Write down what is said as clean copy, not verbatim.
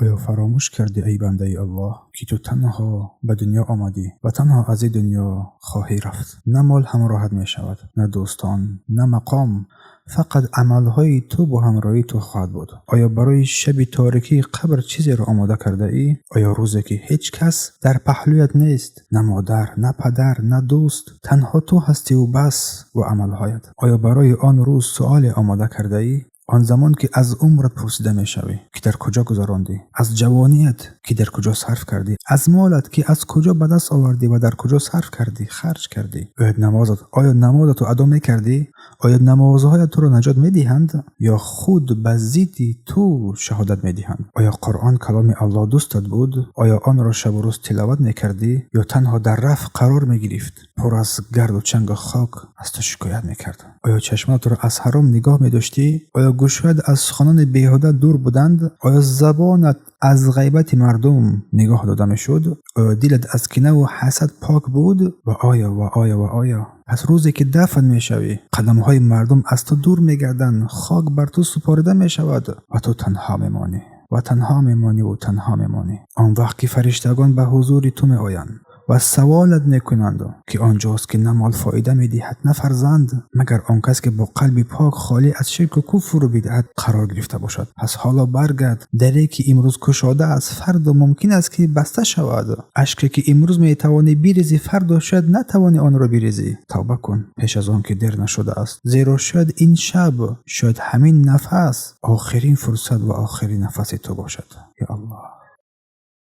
Оё фаромӯш кардӣ, эй бандаи Аллоҳ, ки ту танҳо ба дунё омадӣ ва танҳо аз ин дунё хоҳӣ рафт? На мол ҳамроҳат мешавад, на дӯстон, на мақом. Фақат амалҳои ту бо ҳамроҳии ту хоҳад буд. Оё барои шаби торикии қабр чизеро омода кардаӣ? Оё рӯзе ки ҳеҷ кас дар паҳлӯят нест, на модар, на падар, на дӯст, танҳо ту ҳастиву бас ва амалҳоят. Оё барои он рӯз суоле омода кардаӣ? Он замон ки аз умрат пурсида мешавӣ, ки дар куҷо гузарондӣ, аз ҷавоният ки дар куҷо сарф кардӣ, аз молат ки аз куҷо ба даст овардӣ ва дар куҷо сарф кардӣ, харҷ кардӣ. Оё намозатро адо мекардӣ? Оё намозҳоят туро наҷот медиҳанд ё худ ба зидди ту шаҳодат медиҳанд? Оё Қуръон каломи Аллоҳ дӯстат буд? Оё онро шабу рӯз тиловат мекардӣ ё танҳо дар раф қарор мегирифт, пур аз гарду чангу хок аз ту шикоят мекард? Оё чашмонатро аз ҳаром нигоҳ медоштӣ? Оё гӯшҳоят аз суханони беҳуда дур буданд? Оё забонат аз ғайбати мардум нигоҳ дода мешуд? Оё дилат аз кинаву ҳасад пок буд? Ва оё, ва оё, ва оё? Пас рӯзе ки дафн мешавӣ, қадамҳои мардум аз ту дур мегарданд, хок бар ту супорида мешавад ва ту танҳо мемонӣ. Ва танҳо мемониву танҳо мемонӣ. Он вақт ки фариштагон ба ҳузури ту меоянд ва саволат мекунанд, ки он ҷост ки на мол фоида медиҳад, на фарзанд, магар он кас ки бо қалби пок, холӣ аз ширку куфру бидъат қарор гирифта бошад. Пас ҳоло баргард. Даре ки имрӯз кушода аст, фардо мумкин аст ки баста шавад. Ашке ки имрӯз метавонӣ бирезӣ, фардо шояд натавонӣ онро бирезӣ. Тавба кун пеш аз он ки дер нашудааст, зеро шояд ин шаб, шояд ҳамин нафас охирин фурсат ва охирин нафаси ту бошад. Ё Аллоҳ!